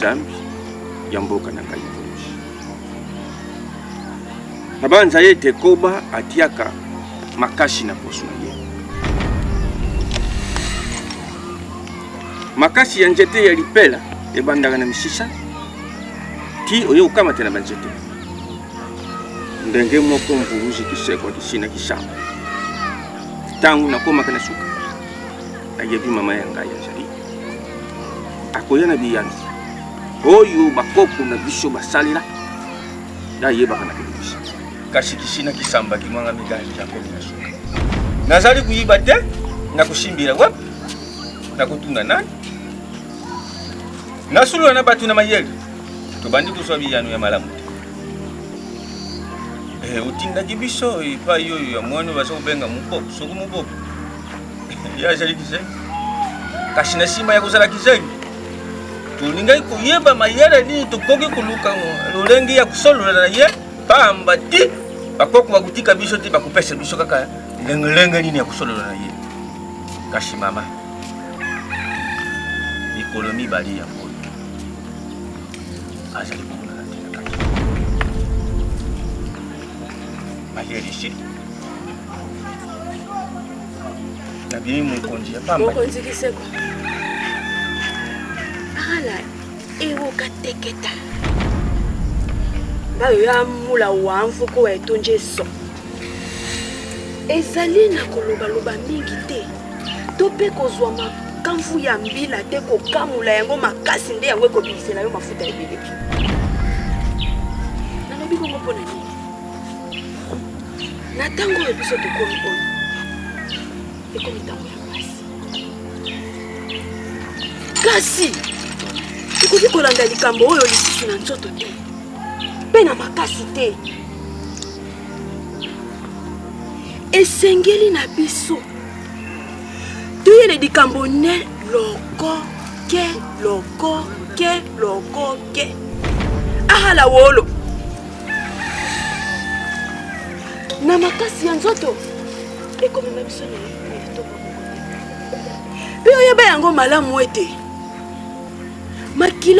Nzambi ya mboka na ngai Mvuluzi. Nabanza ye ete koba atiaka makasi na poso na ye. Makasi ya nzete ya lipela ebandaka na misisa ti oye kokamata na banzete. Ndenge moko Mvuluzi kisekwa kisina kisamba. Ntango nakomaka na suka, nayebi mama ya ngai azali akoya na biyano oyo bakoko na biso basalela nayebaka na kolobisa kasi kisina kisamba kimwanga migangi yakomi na suka nazali koyiba te nakosimbila wapi nakotuna nani nasolola na bato na mayele tobandi kozwa biyano ya malamu te eh, otindaki biso epai oyo ya mwana oyo baza kobenga moboko soko moboko ye azali kizengi kasi na nsima ya kozala kizengi tolingaki koyeba mayele nini tokoki koluka lolenge ya kosolola na ye pamba te bakoko bakotika biso te bakopesa biso kaka lengelenge nini ya kosolola na ye kasi mama mikolo mibale yango oyo azali komonana te na kati mayele esili nabimi mokonzi ya pamba mokonzi kiseko ala ewoka teketa bayo ya mula wa mfuko wa etonje so ezali na kolobaloba mingi te to mpe kozwa makamvu ya mbila te kokamula yango makasi nde yango ekobimisela yo mafuta ebele nalobi bongo mpo na nini Na ntango oyo biso tokomi oyo, ekomi ntango ya mpasi, kasi tokoki kolanda likambo oyo lisusu na nzoto te mpe na makasi te. Esengeli na biso toyele likambo ne lokoke lokoke lokoke ahala wolo na makasi ya nzoto ekomema biso na litomba moko te mpe oyeba yango malamu ete makila.